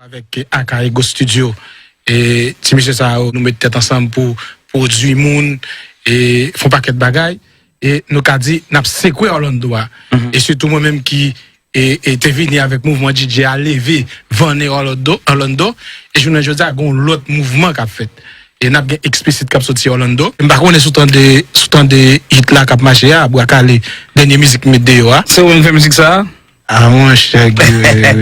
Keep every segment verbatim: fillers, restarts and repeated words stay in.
Avèk Aka Ego Studio. E ti mesye sa yo, nou met tèt ansanm pou pwodui moun, e fè yon pakèt bagay. E nou ka di, n ap sekwe Orlando a. E sitou mwen menm ki e, e te vini avèk mouvman D J a leve vannen Orlando, Orlando. E jounen jodi a, gen yon lòt mouvman k ap fèt. E n ap gen Eksplisit k ap soti Orlando. M pa konnen si w tande, si w tande hit la k ap mache a, Bwa Kale, dènye mizik m met deyò a. Se ou menm fè mizik sa a? Ah, monchè, Guerrier.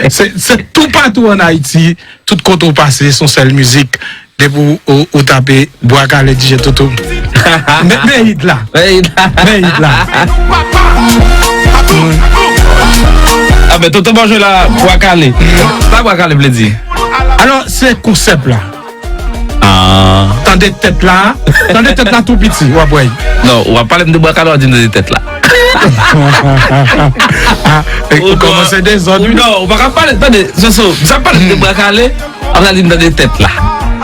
Se, se toupatou ann Ayiti, tout kote w pase, se yon sèl mizik. Depi w, w, w tape Bwa Kale D J Toto. Men, men hit la. Men hit la. Men hit la. Ah, ben, Toto Bòjwe la, Bwa Kale. Sa Bwa Kale vle di? Alò, se konsèp la. Ah. Tande tèt la. Tande tèt la tou piti, w ap wè. Non, w ap pale m de Bwa Kale, w ap di m tande tèt la. Ah, e, ou kòmanse dezòd, wi. Non, ou pa ka pale, tande, Soso, m sa pale m de Bwa Kale, ap di m tande tèt la. Ou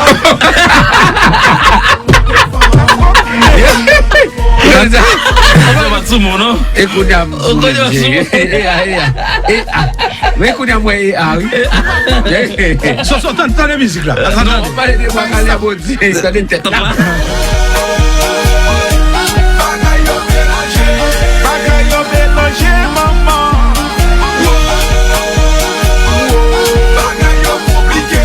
pa t sou mo, non? E kounye a m sou mo. E a, e a. E a. Men kounye a m wè e a, wi. Soso, tande, tande mizik la. Tande, tande. Non, pale de Bwa Kale, Bondye, tande tèt la. Bagay yo melanje, bagay yo melanje, manman. Bagay yo konplike,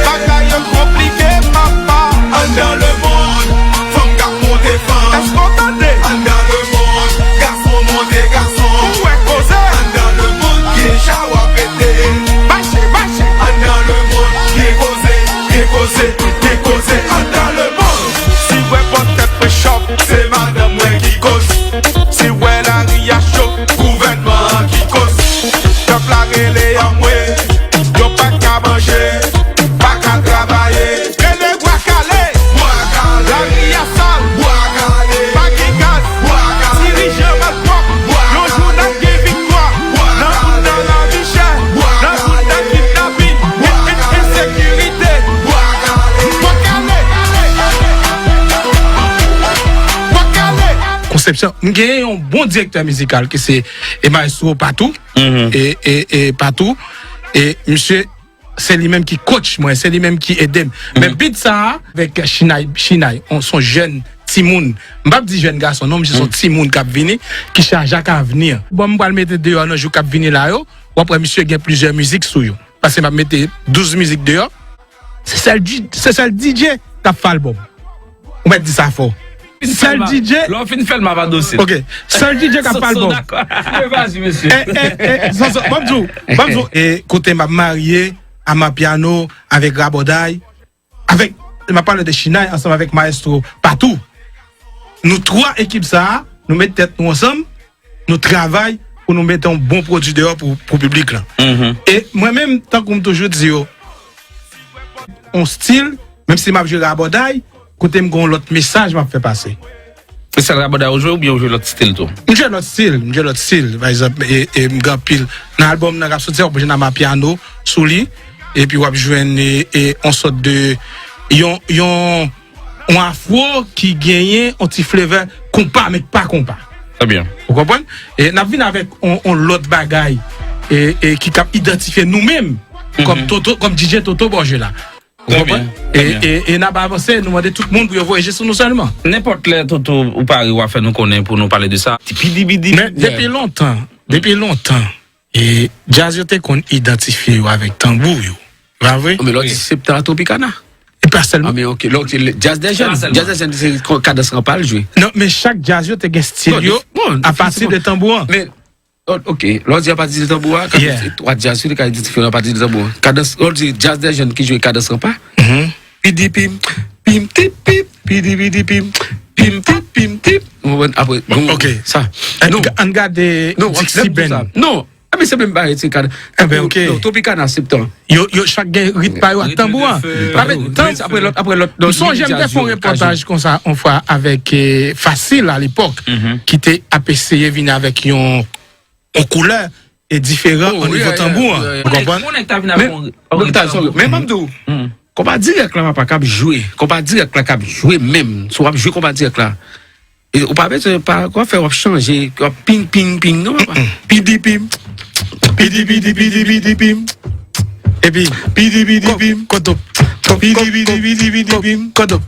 bagay yo konplike, papa. Anndan lemonn, fanm k ap monte fanm. Èske w tande? Anndan lemonn, gason monte gason. Ou wè koze? Anndan lemonn, gen chawa pete. Mache, mache. Anndan lemonn, gen koze, gen koze, gen koze. Anndan lemonn. Si w wè pòt tèt mwen chòp, se madanm mwen ki koz. Si w wè lari a cho, gouvènman an ki koz. Pèp la rele anmwe, yo pa ka manje, pa ka travay. Rele Bwa Kale, Bwa Kale. Lari a sal, Bwa Kale. Pa gen gaz, Bwa Kale. Dirijan malpwòp, Bwa Kale. Yon jou n ap gen viktwa. Bwa Kale. Nan bout nan lavi chè, Bwa Kale. Nan bout nan kidnapin, en, en, ensekirite. Bwa Kale. Bwa Kale. Bwa Kale. Konsepsyon, m genyen yon bon direktè mizikal ki se, e, Maestro Patou. Mhm. E, e, e Patou. E misye, se li menm ki coach mwen, se li menm ki ede m. Men beat sa a, avèk Chinay, Chinay, on, se yon jèn timoun. M p ap di jèn gason, non, misye se yon timoun k ap vini, ki chaje ak avni. Bon, m pral mete deyò nan jou k ap vini la yo, w ap wè misye gen plizyè mizik sou yo. Paske m ap mete douz mizik deyò. Se sèl, di- se sèl D J k ap fè albòm. Ou mèt di sa fò. Sèl D J. Lè w fin fè l, m ap adose l. Ok. Sèl D J k ap fè albòm. Dakò. Vas-y, mesye. E, e, e, Soso, ban m di w, ban m di w, e, kote m ap marye, Amapiano, avèk Rabòday, avèk, m ap pale de Chinay, ansanm avèk Maestro Patou. Nou twa ekip sa a, nou met tèt nou ansanm, nou travay pou nou mete yon bon pwodui deyò pou, pou piblik lan. Mhm. E mwen menm, tankou m toujou di yo, yon stil, menm si m ap jwe rabòday, kote m gen yon lòt mesaj m ap fè pase. Se sèl rabòday ou jwe oubyen ou jwe lòt stil tou? M jwe lòt stil, m jwe lòt stil. Pa egzanp, e, e m gen anpil. Nan albòm nan k ap soti a, w ap jwenn Amapiano sou li, epi w ap jwenn, e, e, yon sòt de, yon, yon, yon afro ki genyen yon ti flavor konpa, men k pa konpa. Trè byen. Ou konprann? E n ap vin avèk yon, yon lòt bagay, e, e ki k ap idantifye nou menm kòm Toto, kòm D J Toto Bòjwe la. Ou konprann? E, e, e n ap avanse, nou mande tout moun pou yo voye je sou nou sèlman. Nenpòt lè, Toto, ou pare, w a fè nou konnen pou nou pale de sa. Ti pidi pidi. Men depi lontan, depi lontan, e djaz yo te konn idantifye yo avèk tanbou yo. Pa vre? Men lè w di Septan a Tropicana. E pa sèlman. Ah, men ok, lè w di djaz dè jèn. Djaz dè jèn, se kadans ranpa l jwe. Non, men chak djaz yo te gen stil yo, apati de tanbou an. Men Oh, ok. Lè w di apati de tanbou a, kadans, yeah, se twa djaz yo te ka idantifye apati de tanbou a. Kadans, lè w di djaz dè jèn ki jwe kadans ranpa. Mhm. Pidi pim, pim tip pip, pidi pidi pim, pim tip pim tip. Ou konprann? Apre, bon, ok, sa. Ann gade Dixie Band. Non, men se menm bagay, se kadans. Enben, ok. Non, Tropicana, Septan. Yo, yo chak gen rit pa yo ak tanbou an. Apre lòt, apre lòt, m sonje m te fè yon repòtaj konsa yon fwa avèk, eh, Fasil alepòk, ki te ap eseye vini avèk yon yon koulè e diferan o nivo tanbou an. Ou konprann? Men, men ban m di w, konpa dirèk la, papa, k ap jwe. Konpa dirèk la k ap jwe menm. Si w ap jwe konpa dirèk la, e ou pa bezwen pa, w ap fè, w ap chanje, w ap ping, ping, ping, non, papa. Pidi, pim. Pidi, pidi, pidi, pidi, pim. Epi, pidi pidi pim, kodop. Pidi pidi pidi pidi pim, kodop.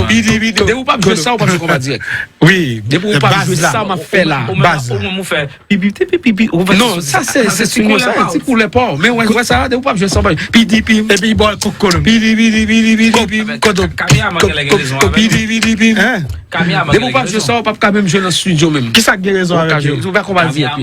Pidi pidi. Depi w p ap jwe sa, w p ap jwe konba dirèk. Wi. Depi w p ap jwe sa, m ap fè la. Baz la. Ou menm ou fè pipi, pipi, pipi. Non, sa se, se ti koulè pa w. Ti koulè pa w. Men wè, wè sa, depi w p ap jwe sa, w p ap jwe. Pidi pim. Epi bò kòk Kolonbi. Pidi pidi pidi pidi pim, kodop. Pidi pidi pim. Depi w p ap jwe sa, w p ap ka menm jwe nan estidyo menm. Kisa k gen rezon avèk yo? Ou pa konba dirèk.